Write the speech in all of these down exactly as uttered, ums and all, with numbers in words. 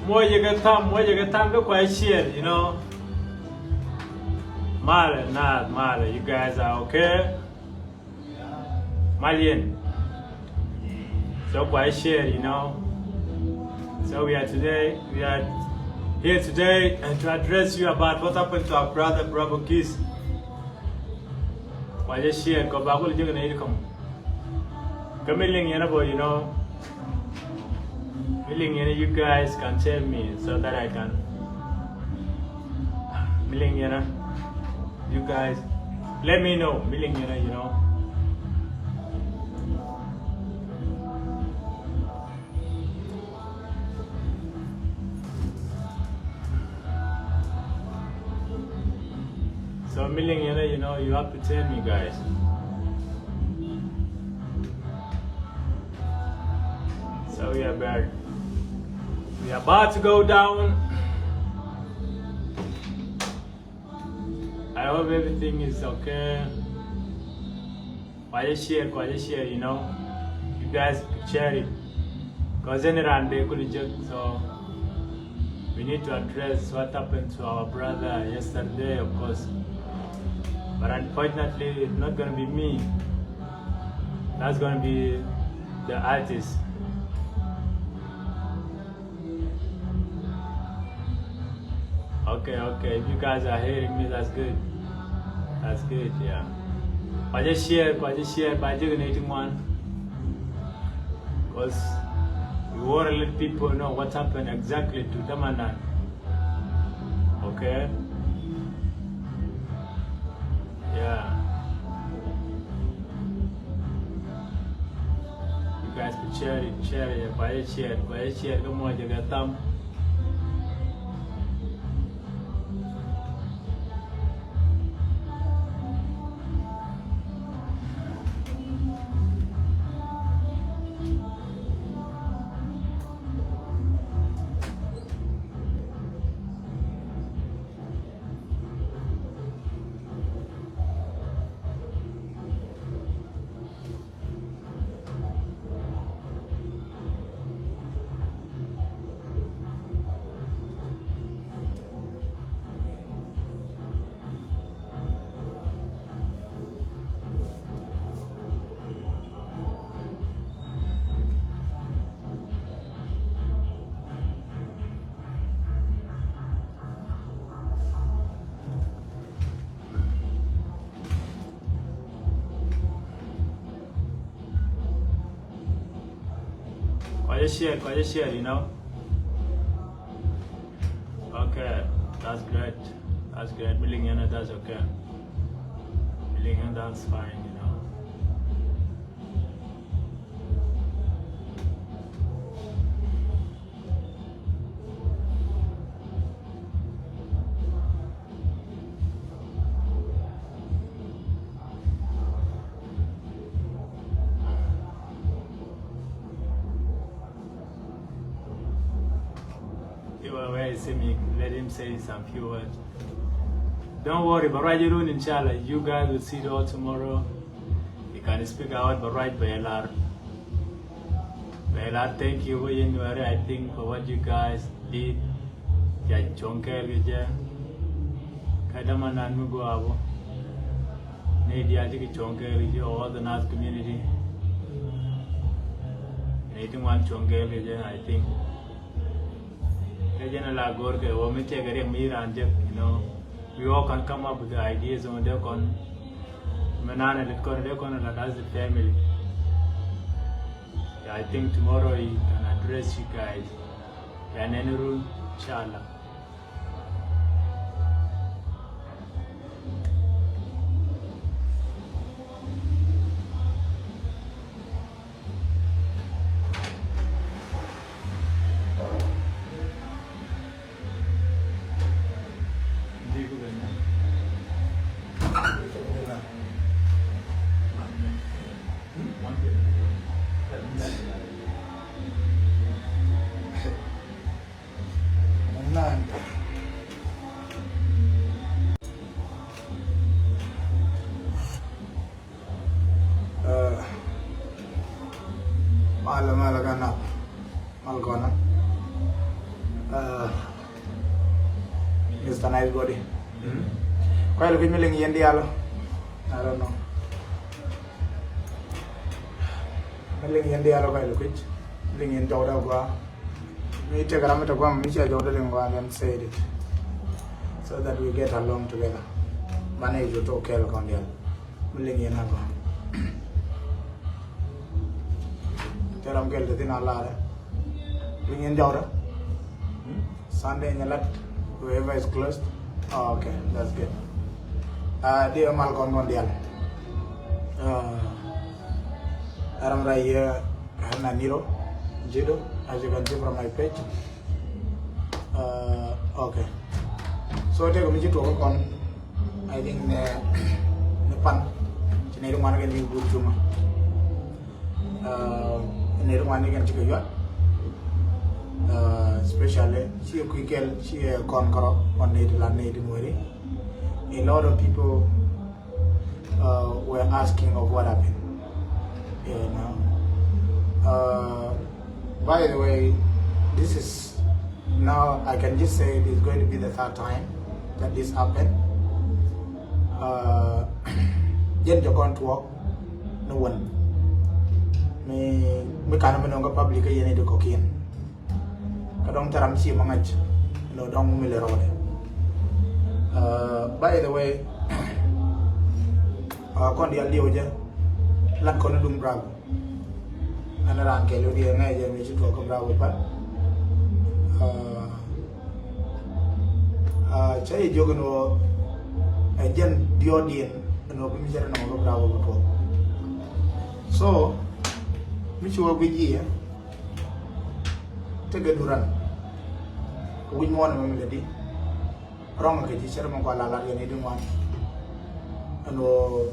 Muɔc yɛ kɛ tham, muɔc yɛ kɛ tham, kä kua share, you know. Malɛ, naath, malɛ, you guys are okay? Mal yɛn. So kua share, you know. So we are today, we are here today and to address you about what happened to our brother, Bravo Kiss. Kua jɛ share kɔ ba kul jɛ kɛ nɛ yit kɔm. Kä mi liŋ yɛn a bɔ, you know. Mi liŋ yɛn, you guys can tell me so that I can. Mi liŋ yɛn a, you guys, let me know. Mi liŋ yɛn a, you know. So mi liŋ yɛn a, you know, you have to tell me, guys. So we are about, we are about to go down. I hope everything is okay. Kua jɛ share, kua jɛ share, you know. You guys share it. Cause any run they could joke, so we need to address what happened to our brother yesterday, of course. But unfortunately, it's not gonna be me. That's gonna be the artist. Okay, okay. If you guys are hearing me, that's good. That's good, yeah. Kua jɛ share, kua jɛ share, ba jɛ kɛ nɛ yit ŋuan. Cause we want to let people know what happened exactly to Damanan. Okay? Yeah. You guys could share it, share it, kua jɛ share, kua jɛ share, kä muɔc yɛ kɛ tham. Kua jɛ share, kua jɛ share, you know. Okay, that's great. That's great. Mi liŋ yɛn, that's okay. Mi liŋ yɛn, that's fine, you know. Where is he? Let him say some few words. Don't worry, bɛ ruac run, inshallah. You guys will see it all tomorrow. You can speak out, bɛ ruac, bɛ lar. Bɛ lar, thank you, wä yɛn Nuɛri, I think, for what you guys did. Ca cuɔ̱ŋ kɛɛl kɛ jɛ. Kä Damanan mi gɔaa bä. Ni diaal cikɛ cuɔ̱ŋ kɛɛl kɛ jɛ, all the Naath community. Ni ti ŋuan cuɔ̱ŋ kɛɛl kɛ jɛ, I think. Kä jɛn a la go̱o̱r kɛ wä mi tɛkɛ riɛk mi raan jek, you know. We all can come up with the ideas on dee kɔn. Mɛ naan a lit kɔn dee kɔn a la, that's the family. Yeah, I think tomorrow he can address you guys. Yeah, nɛn run, inshallah. Mal, mal gana. Mal gana. Uh, Mister Nice Body. Kɔc lɛ kui̱c mi liŋ yɛn diaal. I don't know. Mi liŋ yɛn diaal kɔc lɛ kui̱c. Mi liŋ yɛn jɔwdä gua̱a̱. Mi tek ram mi te guam mi cia jɔwdä liŋ gua̱a̱, then say it. So that we get along together. Banɛ ju tok kɛɛl kɔn diaal. Mi liŋ yɛn a gua̱a̱. Te ram kɛl te thin a lar. Ring in jɔwdä. Sunday in lat. Whoever is closed. Oh, okay, that's good. Uh, di mal kɔn kɔn dial. Uh, ram right here, Hannah Niro, Jido, as you can see from my page. Uh, okay. So, take a minute to work on. I think ne ne pan. Ci ne ri ŋuan kɛ ni good juma. Uh, ne ri ŋuan kɛ ni ci kɛ yuat. Uh, especially ci kɛ kui̱ kɛl ci kɛ kɔn kɔrɔ kɔn ne ti la ne ti Nuɛri. A lot of people uh, were asking of what happened. You know. Uh, by the way, this is now, I can just say it is going to be the third time that this happened. Uh, jɛn jɛ kɔn tuɔɔk ni wän mi mi kan mi nɔŋ kä public kä yɛn i̱ di kɔkiɛn. Kä dɔŋ thil ram ci ma ŋa̱c. Nɔ dɔŋ mi lɛ rɔɔdɛ. Uh, by the way, uh, kɔn dial diɛw jɛ lat kɔn i̱ duŋ Bravo. Ɛn raan kɛl i̱ diɛ ŋɛɛ jɛ mi ci tuɔɔk kä Bravo pan. Uh, uh, cä yɛ jiök ɛn ɣöö ɛ jɛn diɔɔdiɛn ɛn ɣöö bi mi cɛ rɛ nɔŋ kä Bravo bi tuɔɔk. So mi ci wä guic jiɛ. Tekɛ duran. Wi̱c muɔ̱ɔ̱n ɛmɛ mi lɛ di. Rɔ̱ŋ kɛ ji̱ cär mi gɔaa la lat yɛn i̱ di ŋuan. Ɛn ɣöö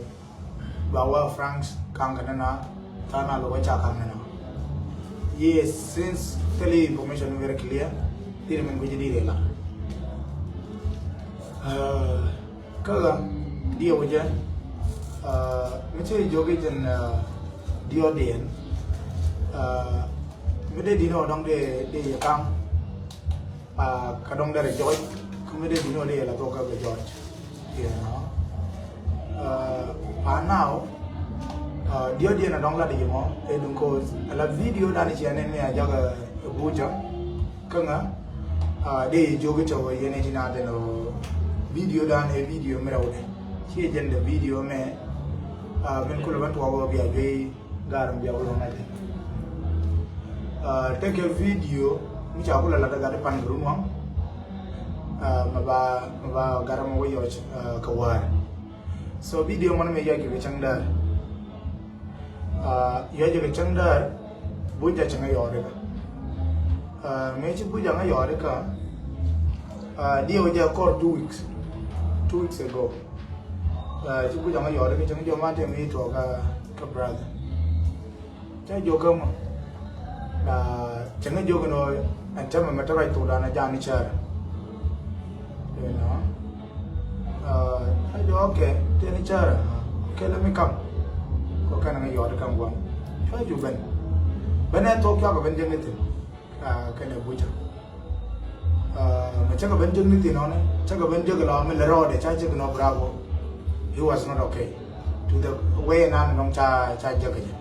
ba wä Franks ka̱ŋ kɛ nɛn a tha̱a̱ŋ a lo̱k ɛ ca ka̱ŋ nɛn a. Yes, since thil information very clear. Thil min gui̱c di rɛ la. Kä ɣä diɛ wä jɛ mi cä jiök i̱ jɛn diɔt diɛn mi dee di̱n ɔ dɔ̱ŋ dee dee yɛ ka̱ŋ. Kä dɔ̱ŋ dee rɛ jɔc kä mi dee di̱n ɔ dee yɛ la thok kä bɛ jɔc. You know. Pan now diɔt diɛn a dɔ̱ŋ lat i̱ mɔ ɛ duŋ ko̱o̱th a la video dan i̱ ciɛ nɛn mi a jak ɛ bucä. Kä ŋa dee yɛ jiök i̱ cɔw ɛ yɛn ɛ ti na dɛn ɔ video dan ɛ video mi rɛwdɛ. Ciɛ jɛn dɛ video mɛ min kulɛ bä tuɔk ɔ bia juey. Gaar in bia wä lɔŋ a jɛ. Tekɛ video mi ca kulɛ lat a gat i̱ pan kɛ run waŋ. Ma ba ma ba gat ma wä yɔc kɛ wäär. So video mɔn mi yɔc kɛ kɛ cäŋ däär. Yɔc kɛ cäŋ däär. Buc a cäŋ a yɔɔri kä. Mëë ci buc a ŋa yɔɔri kä. Diɛ wä jɛ kɔr two weeks. Two weeks ago. Ci buc a ŋa yɔɔri kä cäŋ jɔ ma tɛm i̱ tuɔɔk kä brother. Cä jiök kä mɔ. Cä ŋä jiök inɔ ɛn tɛmɛ mɛ te ruac thok dan a jan ni cär. You know. Cä jiök okay, tëë ni cär. Okay, let me come. Kɔ kɛn ŋä yɔɔt ka̱m gua̱n. Cä jiök ben. Ben ɛ thok cuak ben jek ni thin. Kɛn ɛ bucä. Mɛ cä kɛ ben jek ni thin ɔnɛ cä kɛ ben jek lɔ mi lɛ rɔɔdɛ cä jek nɔ Bravo. He was not okay. To the way nan nɔŋ ca ca jek kɛ jɛ.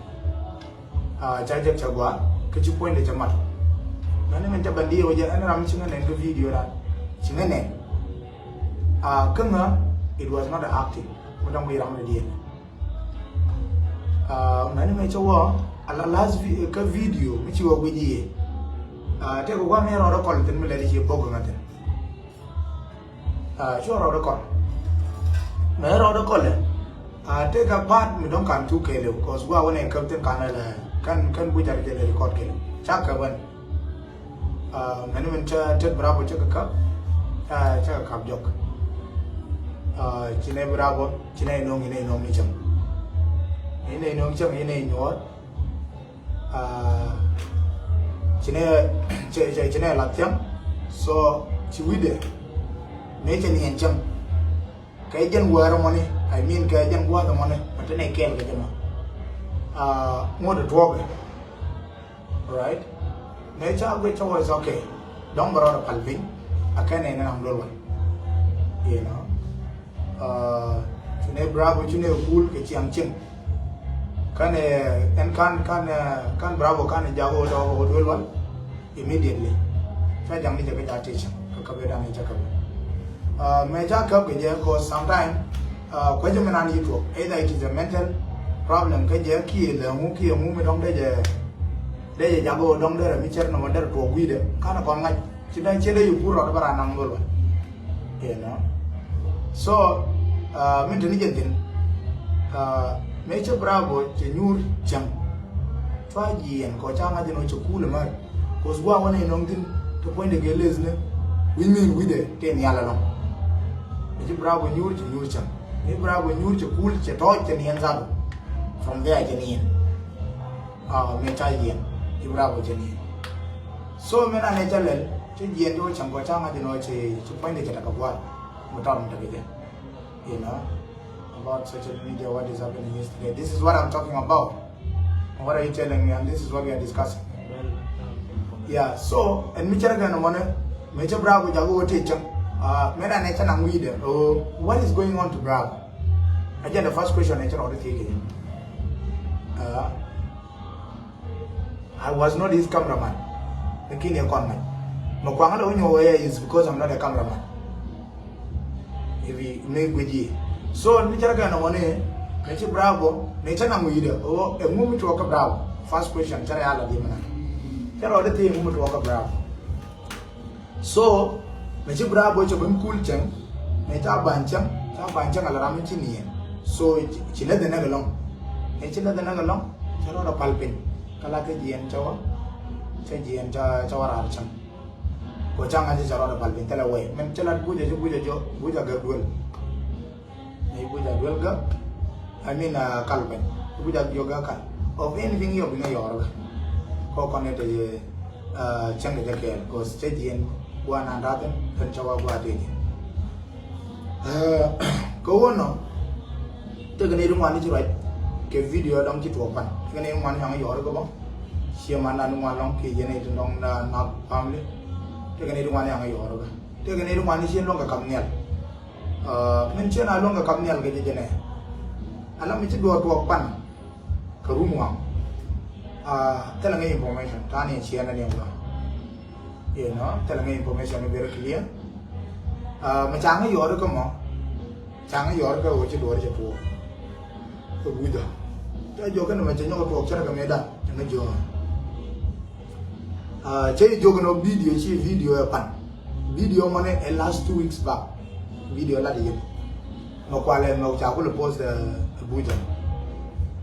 Ca jek cɛ gua kä ci puɔ̱nydɛ cɛ mat. Mɛn ni mɛn cɛ bɛn diɛ wä jɛ ɛn ram ci ŋä nɛn kä video dan ci ŋä nɛn. Kä ŋä it was not acting. Mi dɔŋ wi̱i̱ ram ni diɛ. Mɛn ni mɛ cɛ wä a la last kä video mi ci wä wi̱i̱ diɛ. Tëë kɛ wä mi rɔɔdɛ kɔl thin mi lɛ di ci bok ŋä thin. Cuɔ rɔɔdɛ kɔl. Mɛ rɔɔdɛ kɔl ɛ. Tëë kɛ part mi dɔŋ kan thuk kɛɛliw cause gua wä nɛ käp thin kan lɛ kan kan buc a ri jɛ lɛ record kɛɛliw ca käp ɛn. Mɛn mɛn cä tet Bravo cä kɛ käp. Cä kɛ käp jɔk. Ci nɛ Bravo ci nɛ ino̱ŋ inɛ ino̱ŋ ni cäŋ. Inɛ ino̱ŋ cäŋ inɛ inyuɔ̱ɔ̱r. Ci nɛ ci nɛ lath thiaŋ. So ci wi̱dɛ mëë cɛ niɛn cäŋ. Kɛ jɛn wäär mɔni, I mean kɛ jɛn gua̱a̱th mɔni mɛ te nɛ kɛɛl kɛ jɛ mɔ. Ŋot ɛ tuɔɔkɛ. Right? Mëë ca guic cä wä is okay. Dɔ̱ŋ bä rɔɔdɛ pal piny. A kɛn ɛ ni naŋ duel wal. You know. Cu ni Bravo, cu ni Kul kɛ ciaŋ cieŋ. Kan ɛ ɛn kan kan kan Bravo kan ɛ jak wä dɔɔk wä duel wal. Immediately. Ca jaŋ ni jɛ kɛ ja teacher. Kä kä bɛ daŋ ni jɛ kä bɛ. Mëë ca käp kɛ jɛ, cause sometime kuecä mi nan yi tuɔk, either it is a mental problem kä jɛ kiɛ lɛ ŋu kiɛ ŋu mi dɔŋ dee jɛ, dee jɛ jak wä dɔŋ dee rɛ mi cɛr nɔmɔ dee rɛ tuɔk wi̱i̱dɛ. Kan ɛ kɔn ŋa̱c. Ci dee ci dee yuk pur rɔɔdɛ bä raan naŋ duel wal. You know. So min te ni jɛ thin. Mëë cä Bravo cɛ nyuur cäŋ. Cua jiɛn kɔ ca ŋa̱c ɛn ɔ cɛ kuul ɛmɛ. Cause gua̱a̱ wä nɛy nɔŋ thin te puɔ̱nydɛ gɛ leth ni. Wi̱ny min wi̱cdɛ tëë nhial ɛlɔ̱ŋ. Mëë ci Bravo nyuur cɛ nyuur cäŋ. Mëë Bravo nyuur cɛ kuul cɛ tɔ̱ɔ̱c cɛ niɛn thaadu. From there cɛ niɛn. Mëë ca yiɛn ci Bravo cɛ niɛn. So mëë nanɛ cä lɛl cä jiɛn ti wä cäŋ kɔ ca ŋa̱c ɛn ɔ ci puɔ̱nydɛ cɛ tekɛ gua̱a̱th. Mi tɔr mi tekɛ jɛ. You know, about social media, what is happening yesterday. This is what I'm talking about. And what are you telling me? And this is what we are discussing. Yeah, so ɛn mi cärɛ kɛn mɔnɛ mëë cä Bravo jak wä tëë cäŋ. Mëë nanɛ cä naŋ wi̱i̱dɛ. What is going on to Bravo? Again, the first question ɛ cä rɔɔdɛ thiec kɛ jɛ. I was not his cameraman. Lakini ɛ kɔn ŋa̱c. Mɛ kuaŋä lɛ wä nyuɔk wee is because I'm not a cameraman. If you make good ye. So ni cärɛ kɛn ɛ mɔni mëë ci Bravo ni cä naŋ wi̱i̱dɛ ɛ ŋu mi tuɔɔk kä Bravo. First question cärɛ ya la di mi na. Cä rɔɔdɛ thiec ŋu mi tuɔɔk kä Bravo. So mëë ci Bravo cɛ ben kuul cäŋ, mëë ca ba̱ny cäŋ, ca ba̱ny cäŋ ala ram mi ci niɛn. So ci leth ɛ näk ɛlɔ̱ŋ. Mëë ci leth ɛ näk ɛlɔ̱ŋ cɛ rɔɔdɛ pal piny. Kä la kä jiɛn cä wä, cä jiɛn cä wä raar cäŋ. Kɔ ca ŋa̱c cɛ rɔɔdɛ pal piny thilɛ wee min cä lat bucä ci bucä jɔ bucä gɛ duel. Ni bucä duel gä. I mean, kal ben bucä jɔ gä kal. Of anything yɔ bi ŋa yɔr gä. Kɔ kɔn ni te cäŋ kɛ jɛ kɛɛl cause cä jiɛn gua̱a̱ nan da̱thin kɛn cä wa gua̱a̱ tëë jiɛn. Kɛ wä nɔ. Tekɛ ni ri ŋuan ni ci ruac kɛ video dɔŋ ci tuɔɔk pan. Tekɛ ni ri ŋuan ni ŋa̱ŋ yɔr gä bä. Ciɛ man nan ni ŋuan lɔŋ kiɛ jɛ ni ti dɔŋ na family. Tekɛ ni ri ŋuan ni ŋa̱ŋ yɔr gä. Tekɛ ni ri ŋuan ni ci luɔ̱ŋ kɛ kam nhial. Min ciɛ na luɔ̱ŋ kɛ kam nhial kɛ jɛ jɛ nɛ. Ala mi ci duɔɔk tuɔɔk pan. Kɛ rum waŋ. Thilɛ ŋäc information ta̱a̱ ni ciɛ na ni ŋuan. You know, thilɛ ŋäc information mi very clear. Mɛ ca ŋäc yɔɔri kä mɔ. Ca ŋäc yɔɔri kä ɣöö ci duɔɔri cɛ tuɔɔk. Kɛ gui̱dä. Ca jiɔk kä ni mɛ cɛ nyɔk tuɔɔk cärɛ kɛ mëëdan cɛ ŋäc jiɔk. Cä jiök ni video ci video ɛ pan. Video mɔni ɛ last two weeks back. Video lat yet. Mɛ kualɛ mɛ ca kulɛ post ɛ bucä.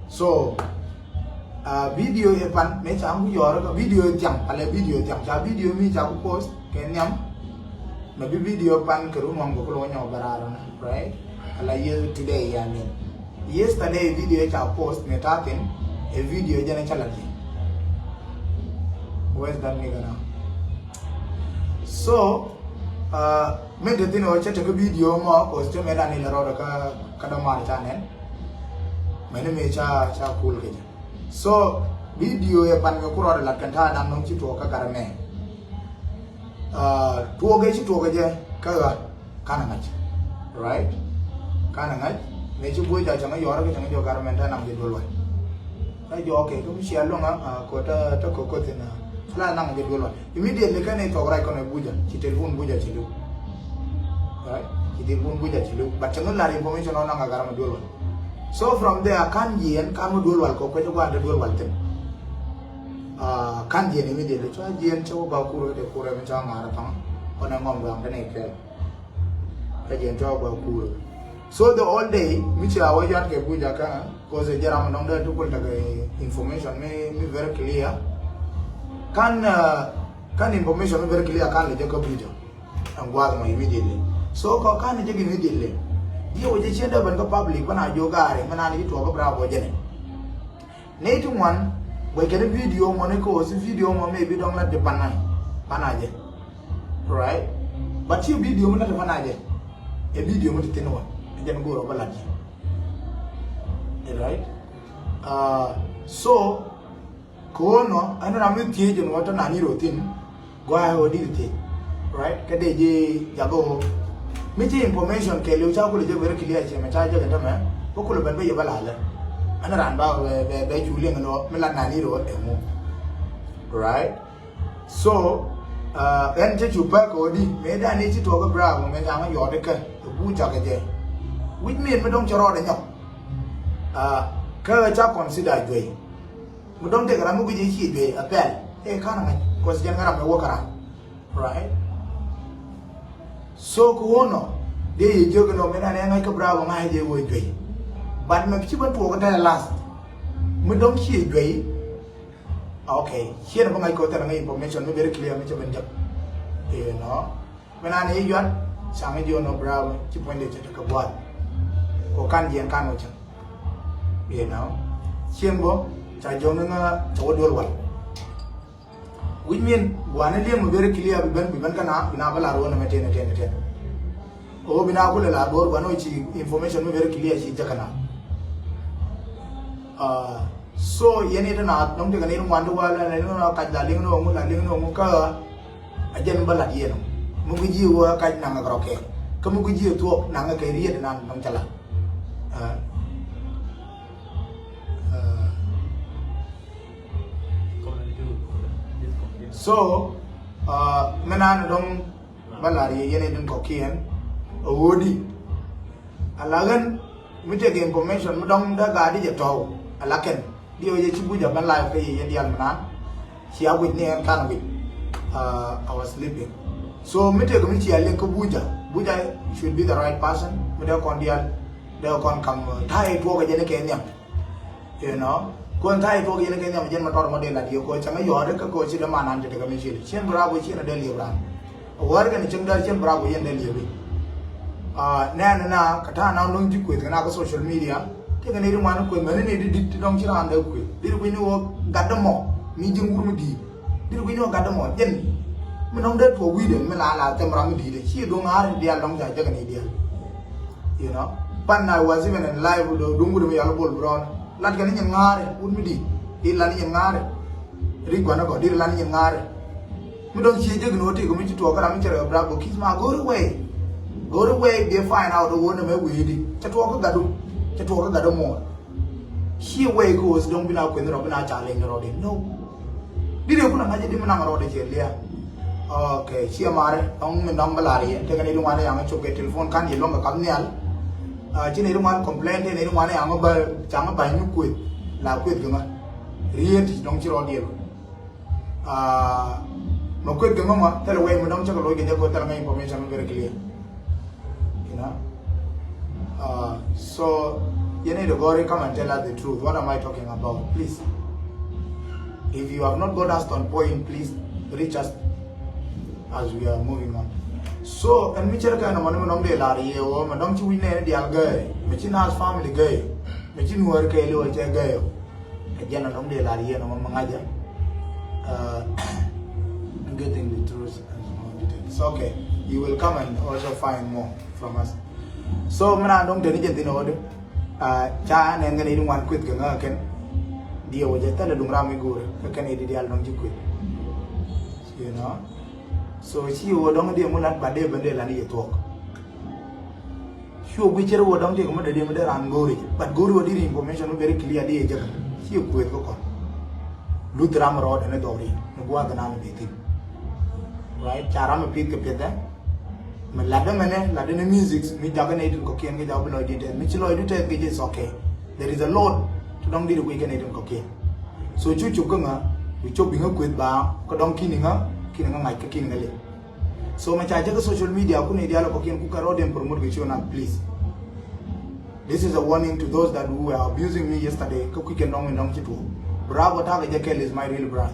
So video ɛ pan mɛ ca ŋu yɔr kä video ɛ thiaŋ palɛ video ɛ thiaŋ ca video mi ca ku post kɛ nhiam. Mɛ bi video pan kɛ run waŋ bɛ kulɛ wä nyɔk bɛ raar ni, right? Ala yɛ today ya min. Yesterday video ca post mi ta̱thin ɛ video jɛn ɛ ca lat yɛ. Where's that nigga now? So min te thin ɔ cɛ tekɛ video mɔ kos cɛ mɛ dan ilɛ rɔɔdɛ kä kä dɔ̱ mar ca nɛn. Mɛni mi ca ca kul kɛ jɛ. So video ɛ pan mi ku rɔɔdɛ lat kɛn ta̱a̱ dan nɔŋ ci tuɔɔk kä garɛ mɛ. Tuɔɔk ɛ ci tuɔɔk ɛ jɛ kä ɣä. Kanɛ ŋa̱c. Right? Kanɛ ŋa̱c. Mëë ci buɔ̱c ca cäŋ yɔrä kɛ cäŋ jɔk garɛ mɛn te naŋ jɛ duel wal. Ɛ jɔk kɛ kä mi cia luäŋ a ko te te ko ko thin a la naŋ jɛ duel wal. Immediately kɛn i̱ tɔk rac kɔn ɛ bucä ci telephone bucä ci liw. Right? Ci telephone bucä ci liw but cäŋ lar information ɔ naŋ a garɛ mɛ duel wal. So from there kan jiɛn kan mɛ duel wal kɔ kuecä guan te duel wal thin. Kan jiɛn immediately cua jiɛn cä wä ba kurɛ de kurɛ mi cua ŋa̱r a tɔŋ. Kɔn ɛ ŋɔm duaŋ te nɛ kɛɛl. Kä jɛn tɔ̱ bä kuurä. So the whole day mi ci a wä yɔat kɛ bucä kä cause jɛ ram dɔŋ dee tukul tekɛ information mi mi very clear. Kan kan information mi very clear kan lɛ jɛ kä bucä. Ɛn gua̱a̱th mɔ immediately. So kɔ kan lɛ jɛ immediately. Diɛ wä jɛ cien dee ben kä public bä na jiök gaari mi nani ji̱ tuɔɔk kä bra bɔ jɛnɛ. Nɛy ti ŋuan guɛc kɛn video mɔ ni ko̱o̱th video mɔ maybe dɔ̱ŋ lat jɛ panɛ panɛ jɛ. Right? But ci video mi lat jɛ panɛ jɛ. Ɛ video mi ti thin wä ɛ jɛn go̱o̱r ɔ bä lat jɛ. Right? So Kɛ ɣöö nɔ ɛn ram mi thiec ɛn ɣöö tɔ nani rɔ thi̱n. Gua̱a̱ ɣöö di̱t thiec. Right? Kä dee ji̱ jakä ɣöö mi ci information kɛɛliw ca kulɛ jɛ very clear ciɛ mɛ ca jɛ kɛ tämɛ. Bä kulɛ ben bä yɛ bä lalɛ. Ɛn ran ba bɛ bɛ cu liŋ ɛn ɣöö mi la nani rɔ ɛŋu. Right? So ɛn cä cu pek kɛ ɣöö di mëë dan ni ci tuɔɔk kä Bravo mëë ca ŋä yɔɔt ikɛ ɛ buc cakɛ jɛ. Which mean mi dɔ̱ŋ cɛ rɔɔdɛ nyɔk. Kä ca consider juey. Mi dɔ̱ŋ tëëkɛ ram mi guic i̱ ciɛ juey a pɛl. Ɛ ka̱n ŋa̱c kuɔth jɛn kä ram mi wä kä ram. Right? So kɛ wä nɔ dee yɛ jiök inɔ mi nan ɛ ŋa̱c kä Bravo ŋa̱c jɛ wä juey. But mɛ ci bä tuɔɔk tɛlɛ last. Mi dɔ̱ŋ ciɛ juey. Okay, ciɛ ni bä ŋa̱c kɛ wä tɛlɛ ŋa̱c information mi very clear mi ci bä jɛk. You know. Mi nan ɛ yuat ca ŋa̱c jiök inɔ Bravo ci puɔ̱nydɛ cɛ tekɛ buath. Kɛ kan jiɛn kan wä cɛ. You know. Cieŋ bä ca jiök ni ŋa̱ ca wä duel wal. Which mean gua̱n ni liɛŋ mi very clear bi ben bi ben kä na bi na bä lar wä nɛ mɛ tɛn tɛn tɛn. Ɣöö bi na kulɛ lar duɔ̱ɔ̱r gua̱n ni wä ci information mi very clear ci jɛ kä na. So yɛn i̱ ti na dɔ̱ŋ ti kɛ ni ŋuan ti wä lɛ ni ŋuan kac la liŋ ni wä ŋu la liŋ ni wä ŋu kä a jɛn bä lat yɛn ɔ. Mi gui̱c ji̱ wä kac naŋ kɛ rɔ kɛ kä mi gui̱c ji̱ thuɔk naŋ kɛ riet nan dɔ̱ŋ cɛ la. So mi nan dɔ̱ŋ bä lar yɛ yɛn i̱ dɔ̱ŋ kɔ̱kiɛn a ɣöödi. A la ɣän mi tekɛ information mi dɔ̱ŋ dee gaat di jɛ tɔ̱w a la kɛn di ɣöö jɛ ci buc a ben live kä yɛ yɛn diaal mi naan. Ci a wi̱c ni ɛn kan wi̱c. I was sleeping. So mi tekɛ mi ci a liŋ kä buc a buc a should be the right person mi dee kɔn diaal dee kɔn kam ta̱a̱ i̱ tuɔɔk a jɛ ni kɛ nhiam. You know, kuɔn ta̱a̱ i̱ tuɔɔk yɛn kɛ nhiam jɛn ma tɔr ma dee lat yɛ kɔ cäŋ i̱ yɔɔt ikä kɔ ci dee man an te tekɛ mi cil cien Bravo cien a dee liep ran. A wäär kɛn cäŋ dee cien Bravo yɛn dee liep i̱ nɛn na kɛ ta̱a̱ na lo̱ŋ ji̱ kueth kɛ na kä social media. Tekɛ ni ri ŋuan kueth mɛn ni di dit ti dɔ̱ŋ ci ran dee kueth di ri kui̱ ni wä gat dämɔ mi ji̱ ŋur mi di̱i̱t. Di ri kui̱ ni wä gat dämɔ jɛn mi nɔŋ dee tuɔɔk wi̱i̱dɛ mi la la thɛm ram mi di̱i̱t ci duŋ ŋa̱r diaal dɔ̱ŋ ca jäk ni diaal. You know, pan na was even in live do dungu do yal bol bron. Lat kani nyin ngare wut mi di. Di la ni nyin ngare. Ri gwana go di la ni nyin ngare. Mi don chie jek no ti ko mi ti to kara mi chere Bravo kis ma go away. Go away be find out wo ne me wi di. Cha to ko gadu. Cha to ko gadu mo. Ciɛ wɛy kɛ ɣöö dɔ̱ŋ bi na kueth ni rɔ bi na ca leny ni rɔ di no. Di rɛ kun a ŋa̱c di mi naŋ rɔ di cɛ liɛ. Ok, ciɛ marɛ dɔ̱ŋ mi dɔ̱ŋ bi lar yɛ tekɛ ni di ŋuan yaŋ cop kɛ telephone kan yɛ luɔ̱ŋ kɛ kap nhial. Ci ni di ŋuan complain tekɛ ni di ŋuan yaŋ ba caŋ ba ni kueth la kueth kɛ ŋa. Riet ti dɔ̱ŋ ci rɔ diɛl. Mɛ kueth kɛ ŋä mɔ thilɛ wec mi dɔ̱ŋ cä kɛ loc kɛ jɛ kɛ thilɛ ŋä information mi very clear. You know? So yɛn i̱ dɔ̱ gɔ̱ri, come and tell us the truth. What am I talking about? Please. If you have not got us on point, please reach us as we are moving on. So ɛn mi cär kɛ nɔmɔ ni mi dɔ̱ŋ dee lar yɛ wä mi dɔ̱ŋ ci wi̱c nɛɛni diaal gäy mi ci naath family gäy mi ci nuäär kɛɛli wä cɛ gäy. Kɛ jɛn a nɔŋ dee lar yɛn ɔmɔ mi ŋa̱cä. Getting the truth and more details. Okay, you will come and also find more from us. So mi na dɔŋ teni jɛn thin ɔɔdi. Ca nɛn kɛn iti ŋuan kueth kɛ ŋäk kɛn. Diɛ wä jɛ thɛlɛ duŋ ram mi go̱o̱rɛ kɛ kɛn iti dial dɔŋ ci kueth. You know. So ci wä dɔŋ diɛ mu lat ba dee ben dee lat ni yɛ thuɔk. Cuɔ guic cɛ rɛ wä dɔ̱ŋ tiek mi dee diɛ mi dee ran go̱o̱ri. But go̱o̱ri wä diri information mi very clear di ɛ jɛ kɛ ciɛ kueth kä kɔn. Luth ram rɔɔdɛ ni dhɔk ri ni gua̱a̱th nan bi thin. Right, ca ram mi pith kɛ pith ɛ. Mi lat dɛ mɛnɛ lat dɛ ni music mi jakä ni itin kɔkiɛn kɛ jakä bi lɔc di tɛth mi ci lɔc di tɛth kɛ jɛ is okay. There is a lot ti dɔ̱ŋ diri guic kɛ ni itin kɔkiɛn. So cu cop kä ŋä bi cop bi ŋä kueth ba kä dɔ̱ŋ kini ŋä kini ŋä ŋac kä kini ŋä lip. So mɛ ca jɛ kä social media kuni dial kɔkiɛn ku kɛ rɔɔdiɛn promote kɛ show nan please. This is a warning to those that who were abusing me yesterday kä kui̱ kɛ nɔŋ mi nɔŋ ci tuɔɔk. Bravo takɛ jɛ kɛl is my real brand.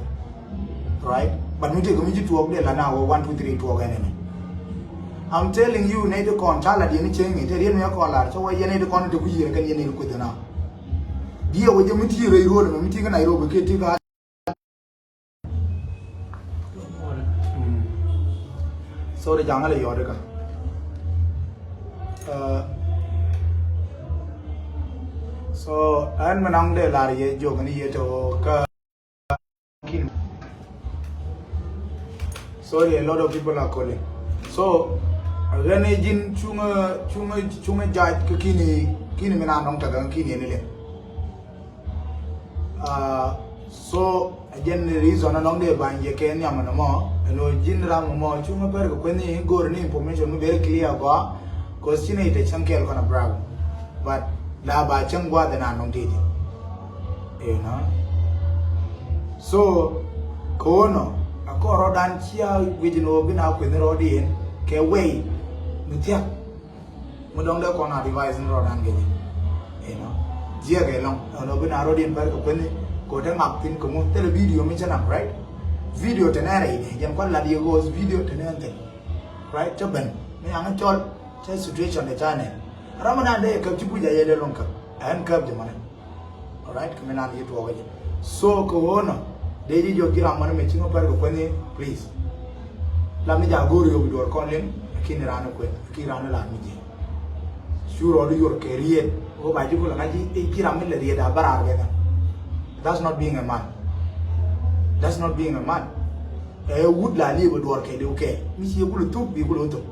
Right? But mi tëë kɛ mi ci tuɔɔk dee la na wä one two three tuɔɔk ɛn ɛnɛ. I'm telling you nɛy ti kɔn ca la diɛn i̱ cieŋ mi te riet mi ɛ kɔn lar cä wä yɛn nɛy ti kɔn te ku yiëë kɛn yɛn nɛy ti kueth ɛn a. Diɛ wä jɛ mi ti rɛy ruɔl mɛ mi ti kä Nairobi kɛ ti kä Sorry, jaŋä lɛ yɔt ika. So ɛn mi naŋ dee lar yɛ jiök ni yɛ te ɣöö kä Sorry, a lot of people are calling. So, ɣän ɛ ji̱n cuŋä cuŋä cuŋä jac kä ki̱ni ki̱ni mi na nɔŋ tekɛ ki̱ni ni liŋ. So ɛ jɛn reason anɔŋ dee bany jɛ kɛ nhiam ɛn mɔ ɛn ɣöö ji̱n ram mɔ cuŋä pɛr kɛ kueth ni go̱o̱r ni information mi very clear gɔaa. Cause ci nɛy te cäŋ kɛɛl kɔn a brag. But la ba cäŋ gua̱a̱th ɛn anɔŋ tëë jɛ. You know. So kɛ ɣöö nɔ a kɔn rɔɔdan cia wi̱c ni ɣöö bi na kueth ni rɔɔdiɛn kɛ way mi thia̱k. Mi dɔ̱ŋ dee kɔn advice ni rɔɔdan kɛ ji̱. You know. Jiɛk ɛlɔ̱ŋ ɛn ɣöö bi na rɔɔdiɛn pɛr kɛ kueth ni kɛ ɣöö te ŋak thi̱n kɛ ŋu thilɛ video mi cä nam, right? Video te nɛn rɛy ni jɛn kuan lat yɛ ɣöö video te nɛn thil. Right? Cä ben mi yaŋ cɔl cä situation de ca nɛn. Ram mi nan dee käp ci buc a yɛ dee luŋ käp ɛn käp jɛ mɔnɛ. Alright, kɛ mi nan yi tuɔɔk jɛ. So kɛ ɣöö nɔ dee ji̱ jɔk ji̱ ram mɔnɛ mi ci ŋä pɛr kɛ kuäni, please. Lam ni ja̱ go̱o̱r yop duɔr kɔn lim. Lakin ran kuet ki ran lat mi ji̱. Cu rɔɔd yor kɛ riet ɣöö ba ji̱ kulɛ ŋa̱c ji̱ ji̱ ram mi lɛ riet a bä raar kɛ kɛ. That's not being a man. That's not being a man. Ɛ wut la liep a duɔr kɛ diw kɛ mi ci kulɛ thuk bi kulɛ thuk.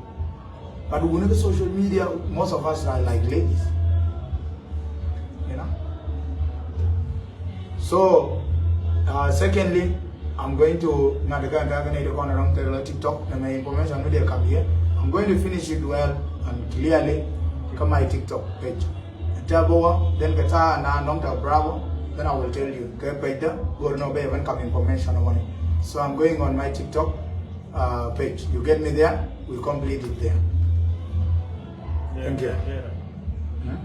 But wuni kä social media, most of us are like ladies. You know. So uh, secondly, I'm going to ŋa̱t kä kä kä nɛy ti kɔn rɔŋ tek lɔ TikTok nɛ mɛ information mi dee kam yɛ. I'm going to finish it well and clearly kä my TikTok page. Tɛ bä wä then kɛ ta̱a̱ na nɔŋ tɛ Bravo, then I will tell you kɛ page dä go̱r nɔ bɛ even kam information wani. So I'm going on my TikTok uh, page. You get me there? We complete it there. Thank you. Hmm?